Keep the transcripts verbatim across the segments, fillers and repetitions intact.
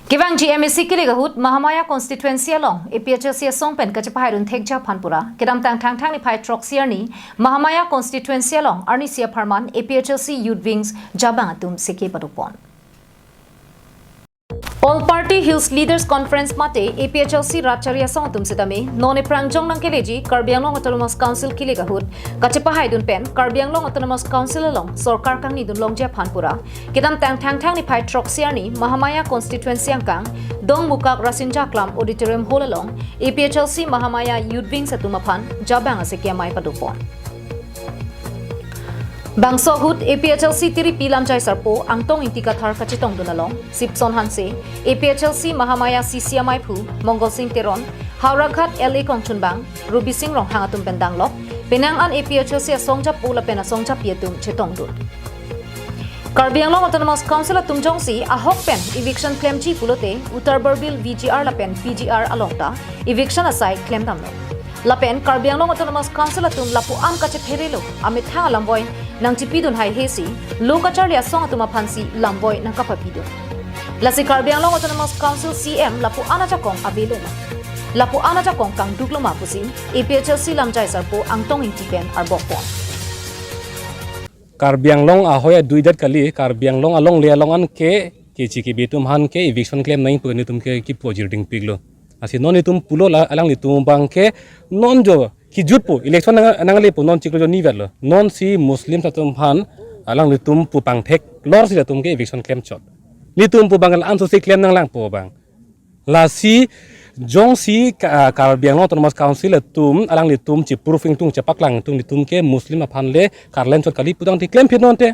Kevangji M A C kilik ahut Mahamaya constituency along A P H L C asong pen kachepahaidun thekji aphan pura kedamtang Thangthang niphai throksi arni Mahamaya constituency along arnisi apharman A P H L C Youth Wings Jabang atum seke padopon. All Party Hills Leaders Conference mate A P H L C rat chari asong atum sitame non ephrang jong nangkeleji Karbi Anglong Autonomous Council kilik ahut kachepahaidun pen Karbi Anglong Autonomous Council along sorkar kangnidun longji aphan pura kedamtang Thangthang niphai throksi arni Mahamaya constituency angkang Dongmukak Rasinja Aklam Auditorium Hall along A P H L C Mahamaya Youth Wings atum aphan Jabang aseke amei padopon. Bangso ahut A P H L C tiripi lamjai sarpo Angtong Ingti Kathar kachetongdun along Sipson Hanse, A P H L C Mahamaya C C amaiphu Mongol Sing Teron, Howraghat L A kongchunbang Ruby Sing Ronghang atum pen danglok penang an A P H L C asong japo lapen asong japi atum chetongdun. Karbi Anglong Autonomous Council atum jongsi ahok pen eviction klemji pulote Uttar Borbil V G R lapen P G R along ta eviction asai klemdamlo. Lapen Karbi Anglong Autonomous Council atum lapu-an kachepherelo, amethang alamvoi nangchipidun haihesi lo kacharli asong atum aphansi lamvoi nangkapapidun. Lasi Karbi Anglong Autonomous Council C M lapu-an ajakong avelo ma, lapu-an ajakong kangduklo ma pusi A P H L C lamjai sarpo Angtong Ingti pen arbokpon. Karbi Anglong ahoi adui det kali, Karbi Anglong alongle along an ke, kechi kebi atum aphan ke eviction klemnang pu nelitum ke kipu ajir dingpiklo. Lasi non nelitum pulo la alanglitum abang ke non jo kijutpo, election nang, nanglepo, non chiklo jo nivetlo. Non si Muslim atum aphan alanglitum pu pangthek lor si latum ke eviction klemchot. Nelitum pu abang la-an so si klem nanglangpo abang. Lasi jongsi ka-, Karbi Anglong Autonomous Council atum alanglitum chipurfing tung chepaklang tung nelitum ke Muslim aphan le karlenchot kali putangte klemphit non te.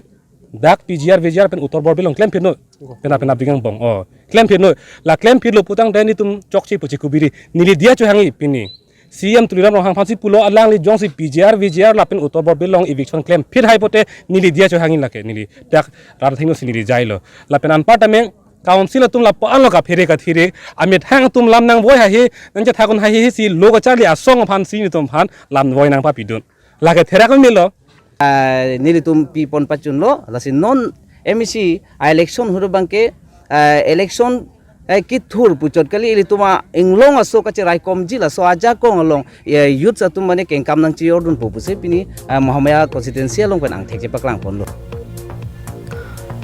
Dak P G R V G R pen Uttar Borbil along klemphit non. Pena pena bingang bong. Oh, klemphit non. La klemphitlo putangte nelitum chokche pu chikubiri. Neli diya chohangji pini. C M Tuliram Ronghang aphansi pulo alangli jongsi P G R V G R lapen Uttar Borbil along eviction klemphit hai pote neli diya chohangji lake neli. Dak rat thengno si neli jailo. Lapen anparta meng Council atum lapu-an lo kaphere kathere, amethang atum lam nangvoi haihe, nangchethakdun haihe si lo kacharli asong aphansi nelitum aphan lamvoi nangpapidun. Lake therak melo. Ah, nelitum pipon pachunlo, lasi non M A C a-election ahut abang ke, ah, election, eh, kithur puchot kali ilitum a-inglong aso kacheraikomji laso ajakong along, eh, youth atum mane kengkam nangchejordunpo pusi pini, ah, Mahamaya constituency along pen angthek chepaklangponlo.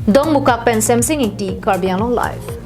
Dongmukak pen Semsing Ingti, Karbi Anglong Live.